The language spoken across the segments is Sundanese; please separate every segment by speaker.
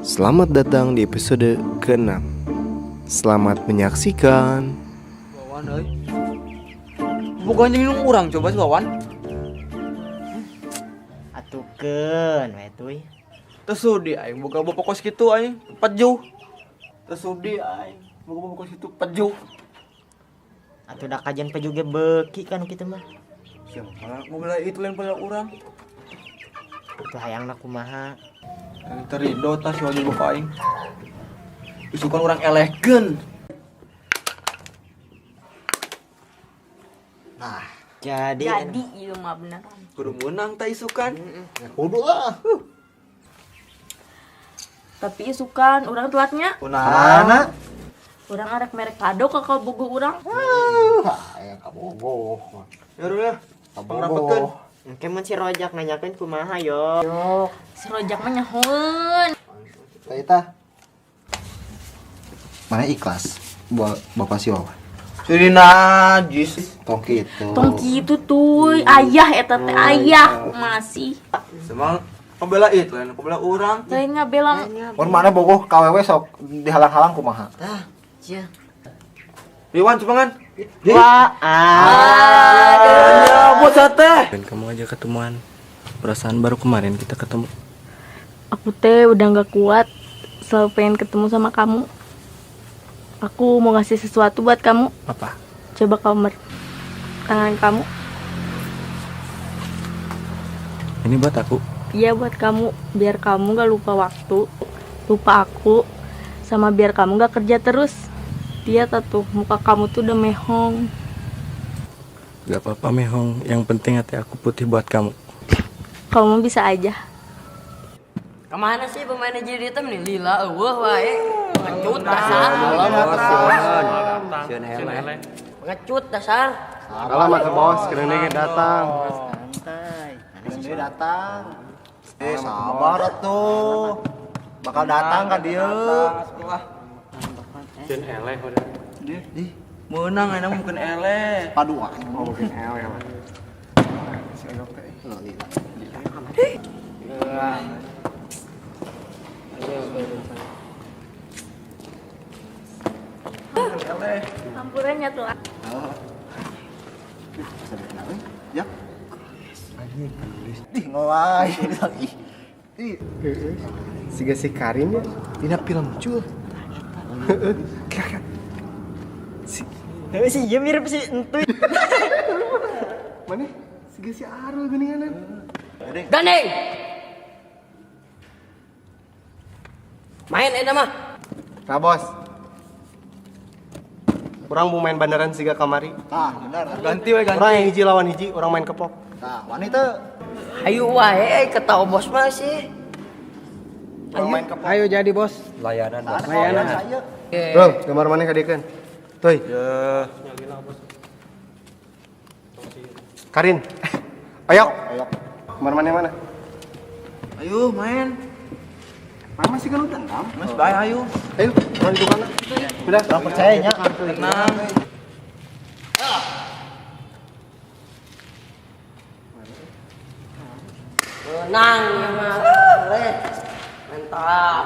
Speaker 1: Selamat datang di episode ke-6. Selamat menyaksikan.
Speaker 2: Wawan euy. Bukan jeung minum urang coba si Wawan.
Speaker 3: Atukeun we tuy.
Speaker 2: Teu sudi aing boga bapak kos kitu aing pejuh. Teu sudi aing boga bapak kos kitu pejuh.
Speaker 3: Atuh da kajian pejuh ge beuki kan kitu mah.
Speaker 2: Sia malah ngobela itu lain pada urang.
Speaker 3: Atuh hayangna kumaha?
Speaker 2: Aing teu rido tah si Wawan bapak aing. Isukan urang elehkeun.
Speaker 3: Nah, jadi
Speaker 4: ieu mah beneran.
Speaker 2: Kudu meunang tah isukan.
Speaker 5: Ya kudu lah.
Speaker 4: Tapi isukan urang telatnya.
Speaker 5: Kunaon?
Speaker 4: Urang arek merek kado ka kabogoh urang.
Speaker 5: Hayang kabogoh.
Speaker 2: Ya udah ya.
Speaker 5: Kabogoh.
Speaker 3: Engke mun si Rojak nanyakeun kumaha yo.
Speaker 4: Si Rojak mah nyahoeun.
Speaker 5: Tah eta. Mana ikhlas buat bapak si Wawan?
Speaker 2: Si najis.
Speaker 5: Tong kitu.
Speaker 4: Tong kitu tuy, ayah eta teh ayah masih.
Speaker 2: Semang pembela itu lain pembela urang.
Speaker 4: Lain ngabela.
Speaker 5: Mun mana bogoh ka wewe sok dihalang-halang kumaha?
Speaker 3: Tah, sia.
Speaker 2: Riwan cumangan.
Speaker 3: Wah,
Speaker 2: Ah, bos teh.
Speaker 1: Dan kamu aja ketemuan. Perasaan baru kemarin kita ketemu.
Speaker 4: Aku teh udah nggak kuat, selalu pengen ketemu sama kamu. Aku mau ngasih sesuatu buat kamu.
Speaker 1: Apa?
Speaker 4: Coba kamu tangan kamu.
Speaker 1: Ini buat aku.
Speaker 4: Iya buat kamu, biar kamu gak lupa waktu, lupa aku, sama biar kamu gak kerja terus. Lihat tuh, muka kamu tuh udah mehong.
Speaker 1: Gak apa-apa mehong, yang penting hati aku putih buat kamu.
Speaker 4: Kamu bisa aja.
Speaker 6: Kemana sih pemainnya jadi hitam nih? Lila, eueuh wae. Pengecut dasar. Pengecut dasar.
Speaker 1: Salam ke bos, keren datang.
Speaker 3: Santai.
Speaker 5: Ini datang. Sabar atuh. Bakal datang ka dieu.
Speaker 1: Sieun eleh udah.
Speaker 2: Ih, meunang enak mungkin eleh.
Speaker 5: Padu aing mau mungkin eleh lah. Si Oyok teh.
Speaker 4: Ampurannya tuh.
Speaker 5: Ya. Ih, ngelai. Ih. Ih.
Speaker 1: Siga si Karin ya, dina film cul. Si
Speaker 3: Heuh si ieu mirip si Entuy.
Speaker 1: mana? Siga si Arul geuningan.
Speaker 6: Gandeng. Main eta mah.
Speaker 1: Nah bos. Urang mau main bandaran siga kamari.
Speaker 5: Tah, bener.
Speaker 2: Ganti we ganti.
Speaker 1: Urang yang hiji lawan hiji, urang main kepok.
Speaker 5: Tah, wanita.
Speaker 6: Hayu wae kata bos mah sih.
Speaker 1: Urang main kepok.
Speaker 7: Ayo jadi bos.
Speaker 5: Layanan. Layanan.
Speaker 1: Bro, gambar mana kadiekeun? Tuy.
Speaker 2: Ya.
Speaker 1: Karin. Ayo.
Speaker 5: Ayo.
Speaker 1: Gambar mana mana?
Speaker 2: Ayo main.
Speaker 1: Mana masih kan udah dendam.
Speaker 2: Mas bae ayo.
Speaker 1: Ayo, urang di tukang. Udah,
Speaker 5: Urang percaya nya.
Speaker 2: Tenang.
Speaker 6: Menang ya mah. Boleh. Mantap.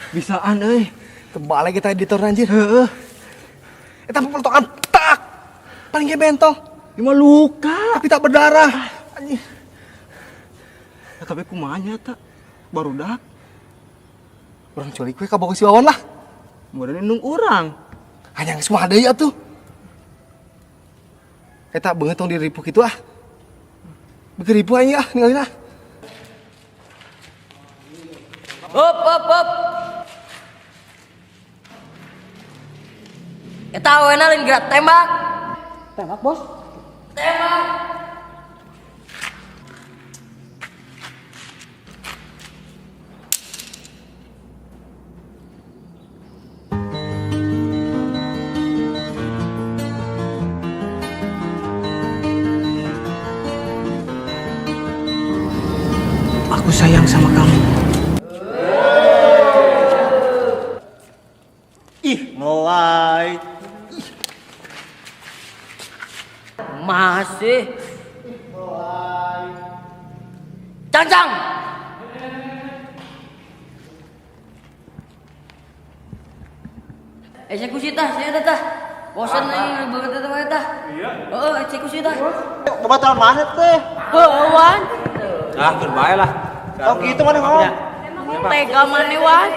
Speaker 2: Bisaan euy.
Speaker 5: Terbalik kita editor anjir. Heeh. Eta pelotokan tak. Paling ge bentol.
Speaker 2: Ini mah luka.
Speaker 5: Tapi tak berdarah. Anjir.
Speaker 2: Ya, tapi kumaha nya eta? Barudak.
Speaker 5: Urang culik we ka boga si Wawan lah.
Speaker 2: Modalnya nung urang.
Speaker 5: Hanya geus mah deui atuh. Eta beungeut tong diripuh kitu ah. Beuki ripuh aing ah ningalin ah.
Speaker 6: Hop hop hop. Eta awena lain gerak tembak.
Speaker 3: Tembak, Bos.
Speaker 6: Tembak.
Speaker 1: Aku sayang sama kamu.
Speaker 2: Ih, ngelai.
Speaker 6: Masih. Cangcang. Eksekusi tah, saya tah. Bosan aing banget eta mah tah. Iya. Heeh, eksekusi tah.
Speaker 2: Babaturan mana teh?
Speaker 4: Heuh, Wan.
Speaker 1: Ah, keun bae lah.
Speaker 2: Oh gitu mana ngomong.
Speaker 4: Tega maneh, Wan.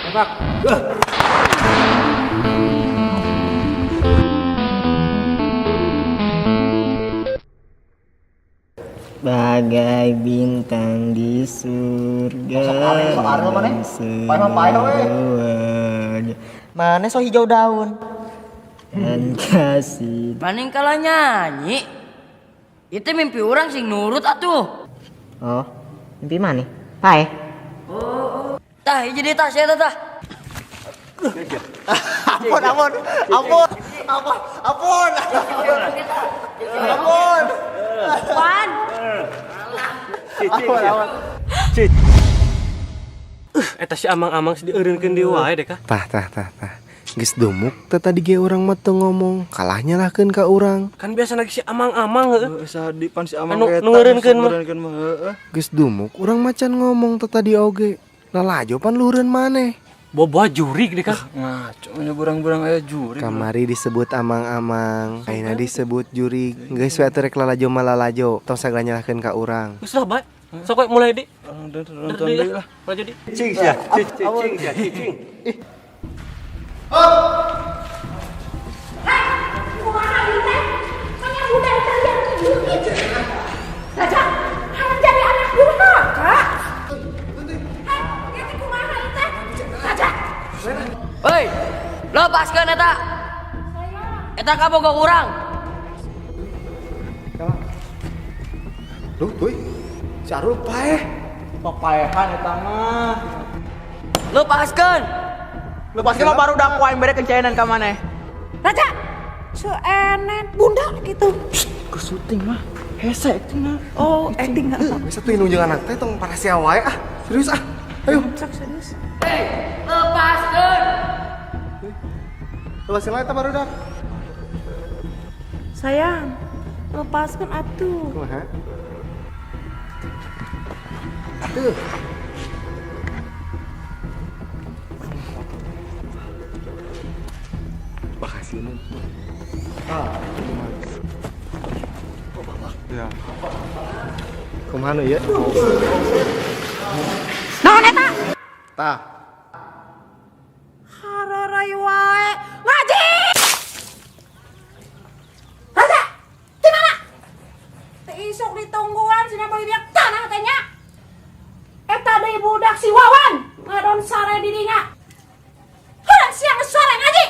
Speaker 1: Tembak.
Speaker 3: Bagai bintang di surga.
Speaker 2: Sok aneh, sok aneh maneh. Paeh mah paeh we.
Speaker 3: Mana so hijau daun. Dan kasih.
Speaker 6: Paning kalah nyanyi. Itu mimpi orang sing nurut atuh.
Speaker 3: Oh, mimpi mana? Pae.
Speaker 6: Tah, hiji deui tah, saya tah.
Speaker 2: Ampun, ampun. Ampun. Ampun. Ampun. Ampun.
Speaker 4: Wan.
Speaker 2: Ampun, ampun.
Speaker 1: Eta si amang-amang si dieureunkeun deui wae deh kah.
Speaker 5: Tah tah tah tah. Geus dumuk teh tadi ge urang mah teu ngomong, kalah nyalahkeun ka urang.
Speaker 1: Kan biasa lagi si amang-amang heueuh.
Speaker 2: Heueuh, sadi pan si amang
Speaker 1: Anu,
Speaker 2: eta
Speaker 1: nu ngeureunkeun mah.
Speaker 2: ngeureunkeun mah heueuh.
Speaker 5: Geus dumuk urang macan ngomong teh tadi oge. Lalajo pan luhureun maneh.
Speaker 1: Boboa jurig deh kah.
Speaker 2: Ngaco nya burang-burang aya jurig.
Speaker 5: Kamari disebut amang-amang, ayeuna disebut jurig. Geus we atuh rek lalajo mah lalajo, tong sagala nyalahkeun ka urang.
Speaker 1: Geus lah bae. Sok we mulai di.
Speaker 2: Nonton deui lah.
Speaker 1: Lalajo di.
Speaker 2: Cing sia, cing sia, cing.
Speaker 7: Kumaha ieu teh? Manya budak teriak gitu. Raja, hayang jadi anak durhaka. Hei, ieu teh kumaha ieu teh? Raja.
Speaker 6: Hei, lepaskeun eta. Eta kabogoh urang.
Speaker 5: Duh, euy. Si Arul paeh.
Speaker 2: Papaehan eta mah.
Speaker 6: Lepaskeun.
Speaker 2: Lepaskeun mah baru dak aing bere kencaenan ka maneh.
Speaker 7: Raja, seuenen bunda gitu.
Speaker 2: Ke syuting mah. Hese acting mah.
Speaker 7: Oh, acting heeh.
Speaker 5: Geus atuh indung jeung anak teh tong parasia wae ah. Serius ah. Ayo.
Speaker 7: Sok serius.
Speaker 6: Hei, lepaskeun.
Speaker 5: Lepasin lah eta barudak.
Speaker 7: Sayang, lepaskan atuh.
Speaker 5: Kumaha? Tuh. Makasih Nun. Ah,
Speaker 2: Ya.
Speaker 5: Kumaha nu ieu?
Speaker 7: Naon eta?
Speaker 5: Tah.
Speaker 7: Harorai wae. Ngaji! Raja, di mana? Teu isuk ditungguan sina meuli biak tanah teh nya. Eta deui budak si Wawan ngadon sare di dinya. Heuh, siang sore ngaji.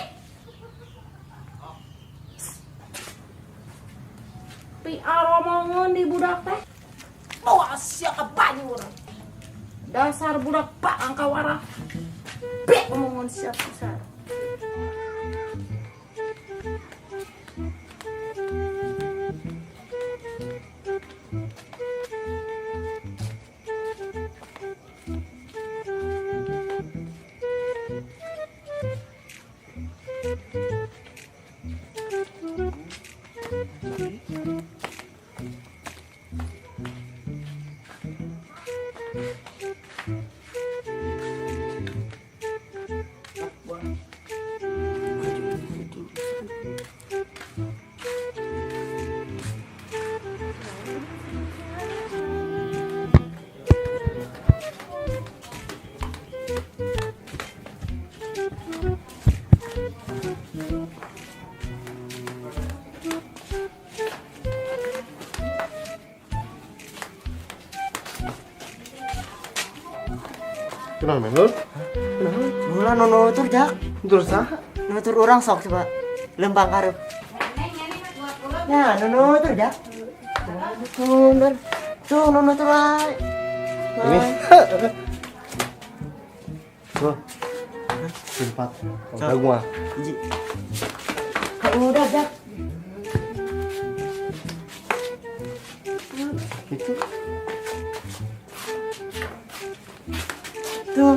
Speaker 7: Pi aromongeun di budak teh. Moal sia ka banjur. Dasar budak pak angkawara. Bek omongan siap besar.
Speaker 5: Kenal men lur?
Speaker 3: Bulan nu nutur Jak.
Speaker 5: Nutur saha?
Speaker 3: Nutur urang sok coba. Lempang karep. Ya, nu nutur Jak. Nutur. Tuh nu nutur wae.
Speaker 5: Ini. Tuh. Empat. Udah gua.
Speaker 3: Hiji. Udah Jak.
Speaker 5: Itu.
Speaker 3: Tuh.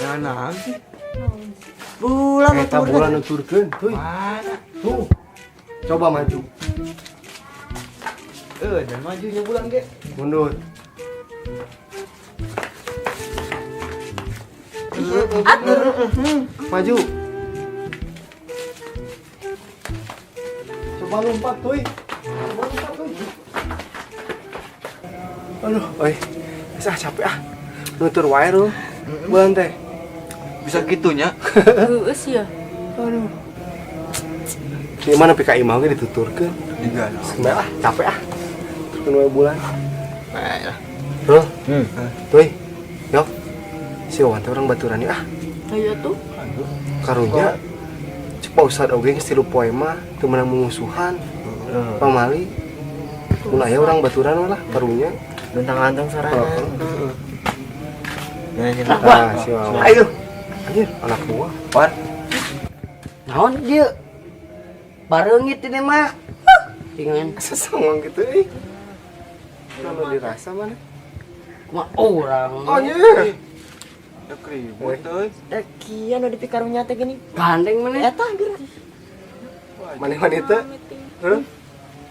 Speaker 2: Nah, naon sih?
Speaker 3: Bulan
Speaker 5: Eta
Speaker 3: nutur.
Speaker 5: bulan nuturkeun, tuh.
Speaker 2: Mana?
Speaker 5: Tuh. Coba maju.
Speaker 2: Dan majunya bulan ge.
Speaker 5: Mundur. Maju. Coba lompat, tuh. Coba lompat, tuh. Aduh, oi. Ah, capek ah. Nutur wae lu. Bulan teh.
Speaker 2: Bisa gitunya.
Speaker 4: Heeh sih ya.
Speaker 5: Aduh. Di mana PKI mau ge dituturkeun.
Speaker 2: Juga.
Speaker 5: Sebenarnya ah, capek ah. Tuturkeun wae bulan.
Speaker 2: Baiklah.
Speaker 5: Bro. Tuh. Yo. Si Wawan teh urang baturan ah.
Speaker 4: Ayo tuh.
Speaker 5: Karunya cek Pak Ustad oge geus 3 poe mah teu meunang mumusuhan. Pamali. Mun aya urang baturan lah karunya.
Speaker 3: Luntang-lantung sorangan.
Speaker 5: Heeh.
Speaker 3: Nah,
Speaker 5: Nah, si Wawan.
Speaker 2: Ayo.
Speaker 5: Anjir, anak buah.
Speaker 2: Wan.
Speaker 6: Naon dia? Bareungit ini mah. Tinggal
Speaker 5: Asa songong gitu euy. Kalau dirasa mana?
Speaker 6: mah orang.
Speaker 5: Anjir.
Speaker 2: Ya keribut euy.
Speaker 3: Kian udah dipikarunya teh gini.
Speaker 6: Gandeng mana?
Speaker 3: Eta geura.
Speaker 5: Maneh wanita? Heuh.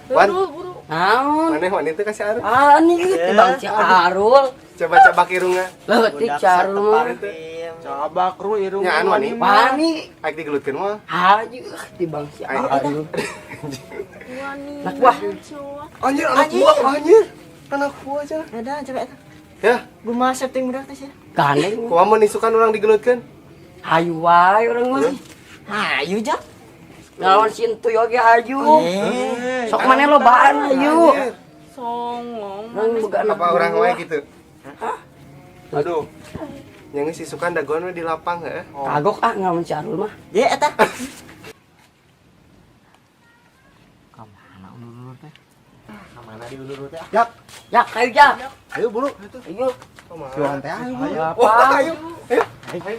Speaker 5: Wan,
Speaker 4: Buru, buru.
Speaker 6: Naon?
Speaker 5: maneh wanita kasih Arul.
Speaker 6: Ah, nih gitu Bang si Arul.
Speaker 5: Coba coba kirunga.
Speaker 6: Leutik si Arul mah.
Speaker 2: Cabak ru irung.
Speaker 5: Nyaan wani.
Speaker 6: Wani.
Speaker 5: Aik digelutkeun mah.
Speaker 6: Hayu di Bang si Arul.
Speaker 4: Wani.
Speaker 6: Anak buah.
Speaker 5: Anjir, anak buah, anjir. Anak buah aja.
Speaker 3: Ada coba eta.
Speaker 5: Ya,
Speaker 3: Gua mah setting budak teh sih.
Speaker 6: Gandeng.
Speaker 5: kumaha mun isukan urang digelutkeun?
Speaker 6: Hayu wae urang mah.
Speaker 3: Hayu Jak.
Speaker 6: Ngelawan si Entuy oge hayu. Sok maneh lobaan hayu.
Speaker 5: Anjir.
Speaker 4: Songong.
Speaker 6: Urang boga anak
Speaker 5: Apa urang wae
Speaker 6: buah.
Speaker 5: gitu?
Speaker 2: Aduh.
Speaker 5: Yang geus isukan dagoan we di lapang heuh.
Speaker 6: Kagok ah ngelawan si Arul mah.
Speaker 3: Ye eta.
Speaker 5: Kamana ulur teh? Kamana diulur teh?
Speaker 2: Jak.
Speaker 6: Jak, ayo Jak.
Speaker 5: Ayo buru.
Speaker 6: Ayo.
Speaker 5: Si Wawan teh ayo buru.
Speaker 6: Apa?
Speaker 5: Wah, ayo. Ayo. Ayo.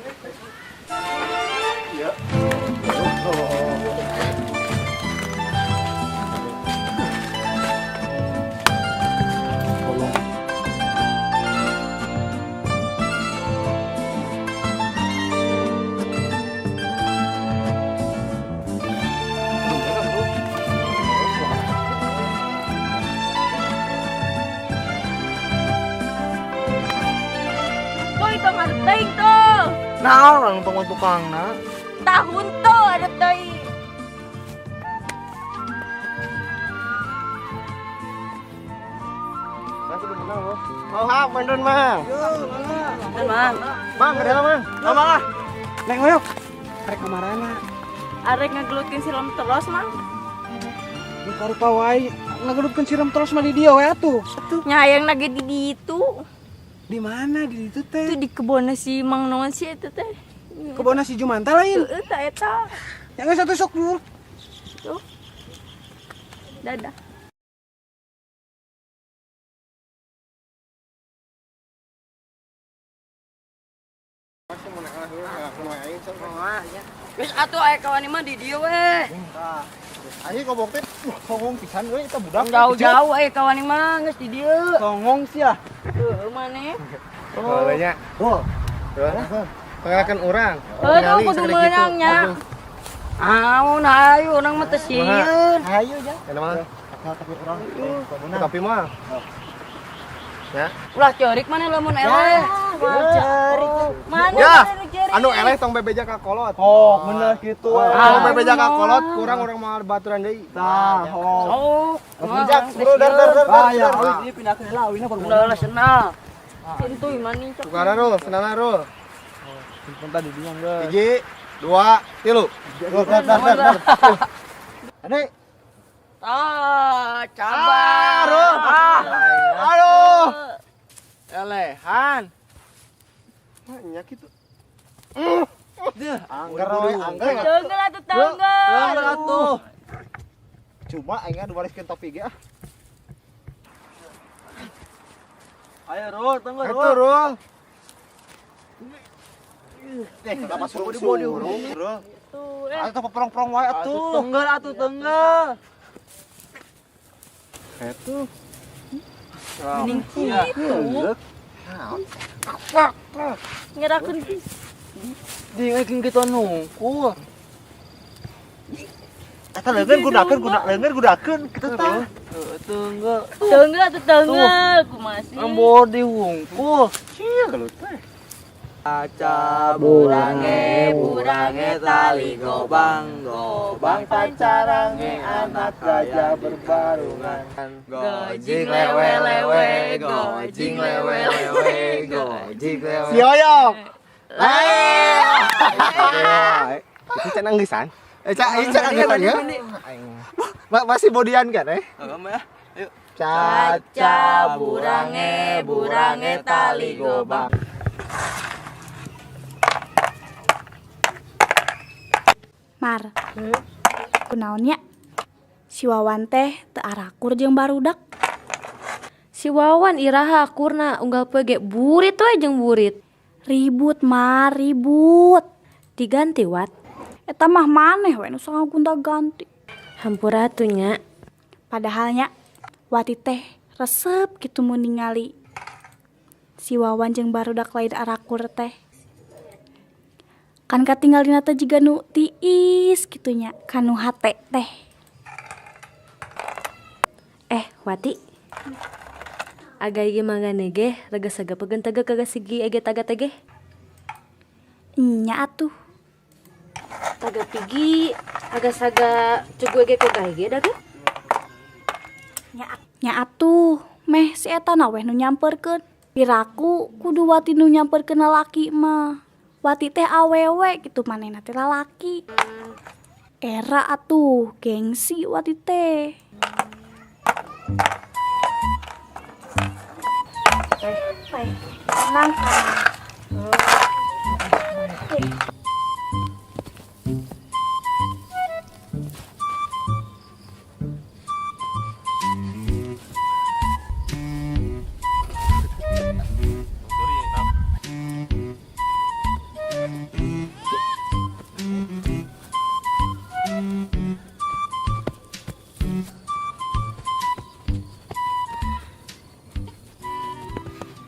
Speaker 4: Tuh itu ngarep teuing tuh.
Speaker 2: Naon urang tong tukangna.
Speaker 4: Tahun tuh ada teuing.
Speaker 5: Oh, ha, beneran, Mang.
Speaker 6: Kan, Mang.
Speaker 5: Mang, ada lah, Mang. Oh, Mang ah. Neng, ayo.
Speaker 1: Arek kamarana?
Speaker 4: Arek ngegelutin silam terus, Mang.
Speaker 1: Rupa-rupa wae ngagelutkeun siram terus mah di dieu we atuh.
Speaker 4: Nyayang nage di ditu.
Speaker 1: Di mana di ditu teh?
Speaker 4: Itu di kebunna si Mang naon sih eta teh.
Speaker 1: Kebonna si Jumanta lain.
Speaker 4: Heeh, ta eta.
Speaker 1: Yang satu sok dulu.
Speaker 4: Tuh. Dadah.
Speaker 6: Geus atuh aya kawan mah di dieu we.
Speaker 2: Ayo kobok teh songong pisan euy eta budak.
Speaker 6: Jauh-jauh aya kawan mah geus di dieu.
Speaker 2: Songong sia.
Speaker 4: Heeh, maneh.
Speaker 5: Boleh nya.
Speaker 2: Oh.
Speaker 5: Pengakan urang.
Speaker 4: Aduh, kudu meunang nya.
Speaker 6: Amun hayu urang mah teu sieun.
Speaker 3: Hayu Jak.
Speaker 5: Enak mah.
Speaker 3: Tapi urang
Speaker 5: Tapi mah. Ya.
Speaker 6: Ulah ceurik maneh lamun eleh.
Speaker 3: Ceurik.
Speaker 4: Mana
Speaker 5: Ya.
Speaker 4: mana nu ceurik?
Speaker 5: Anu eleh tong bebeja ka kolot.
Speaker 2: Oh, bener gitu.
Speaker 5: Kalau bebeja ka kolot kurang urang moal baturan deui.
Speaker 2: Tah, oh.
Speaker 6: Sok.
Speaker 5: Jak, bro, dar dar dar.
Speaker 2: Ah, ya, awit ini pindah ke heula awina baru.
Speaker 6: Ulah senal.
Speaker 4: Tentu mana cok.
Speaker 5: Tukaran rul, senana rul.
Speaker 2: Simpen tadi dia enggak.
Speaker 5: Hiji, dua, tilu.
Speaker 2: Dar dar dar dar. Ade,
Speaker 6: Ah, cabar.
Speaker 5: Aduh. Aduh.
Speaker 2: elehan.
Speaker 5: Nya kitu. Angger we, angger.
Speaker 4: Tunggal atuh tunggal.
Speaker 2: Tunggal atuh.
Speaker 5: Cuma aing diwariskeun topi ge ah.
Speaker 2: Ayo Rul, tunggal
Speaker 5: Itu
Speaker 2: Rul.
Speaker 5: Rul. Eh, kenapa surung-surung? Rul.
Speaker 4: Tuh, eh.
Speaker 5: Atuh peprong-prong wae atuh.
Speaker 2: Tunggal atuh tunggal.
Speaker 5: Itu.
Speaker 4: Mending kitu. Ngerakeun
Speaker 2: Ding aing kita nungkul.
Speaker 5: Eta leungeun gunakeun guna leungeun gunakeun kitu tah.
Speaker 2: Heeh, tunggal.
Speaker 4: Tunggal atuh tunggal. Kumaha sih?
Speaker 2: Ambor dihungkul.
Speaker 5: Cia gelut teh.
Speaker 2: Caca burange burange tali gobang gobang pancarange anak gajah berbarungan. Gojing lewe lewe gojing lewe lewe gojing lewe.
Speaker 5: Si Oyok. Itu can anggesan. Eh, cak, ini can anggesan ya. Masih bodian kan eh?
Speaker 2: Heeh, ya. Ayo.
Speaker 4: Caca burange burange tali gobang.
Speaker 7: Mar, kunaon nya? Si Wawan teh teu arakur jeung barudak.
Speaker 8: Si Wawan iraha akurna unggal poe ge burit we jeung burit.
Speaker 7: Ribut, Mar, ribut.
Speaker 8: Diganti Wat.
Speaker 7: Eta mah maneh we nu sok gonta-ganti.
Speaker 8: Hampura atuh nya.
Speaker 7: Padahal nya Wati teh resep kitu mun ningali si Wawan jeung barudak lain arakur teh. Kan katinggalina teh jiga nu tiis kitu nya kanu hate teh.
Speaker 8: Eh, Wati. Aga ige mangane ge rega saga pegen tege kaga sigi ege taga tege.
Speaker 7: Nya atuh.
Speaker 8: Taga pigi aga saga cugu ege koga ege daga.
Speaker 7: Nya atuh, meh si eta na weh nu nyamperkeun. Piraku kudu Wati nu nyamperkeun lalaki mah. Wati teh awewe gitu manehna teh lalaki. Era atuh, gengsi Wati teh. Teh, tenang.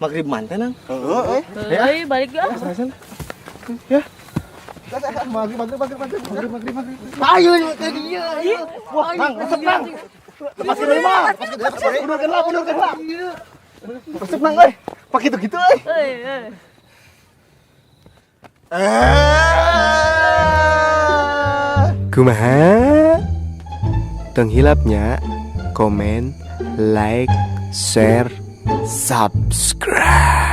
Speaker 1: Maghrib mantan nang.
Speaker 5: Heeh, eh.
Speaker 4: Heuy, balik ah.
Speaker 5: Ya. Maghrib, maghrib, maghrib, maghrib, maghrib, maghrib, maghrib.
Speaker 3: Ayo ke dia. Ayo.
Speaker 5: Wah, Nang, resep Nang. Lepaskeun deui mah. Lepaskeun, undurkeun lah, undurkeun lah. Resep Nang euy. Pak gitu-gitu euy.
Speaker 4: Heuy, heuy.
Speaker 1: Kumaha? Tong hilapnya komen, like, share, subscribe.